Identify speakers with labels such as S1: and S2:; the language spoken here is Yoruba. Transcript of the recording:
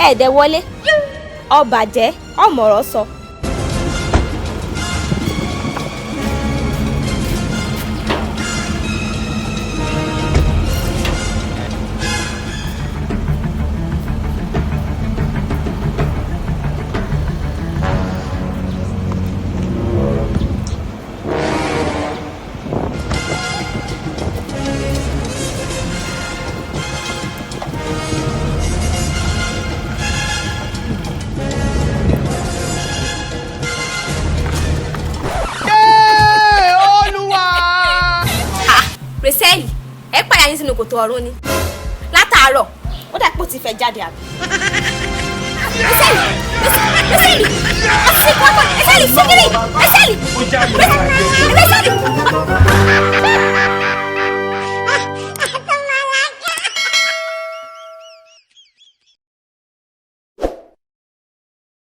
S1: Ẹ̀ẹ́dẹ̀ wọlé ọbàjẹ́ ọmọọ̀rọ̀ sọ.
S2: Yéé, Olúwa!
S1: Ha! Rẹ̀sẹ̀lì, ẹ pàyà yín sínú kòtò ọ̀run ni látàárọ̀, ó dà pé ó ti fẹ́ jáde àbí. Rẹ̀sẹ̀lì, Rẹ̀sẹ̀lì, ọ̀sìn pápá, Rẹ̀sẹ̀lì, síkírì, Rẹ̀sẹ̀lì.
S3: Ó jáde lára.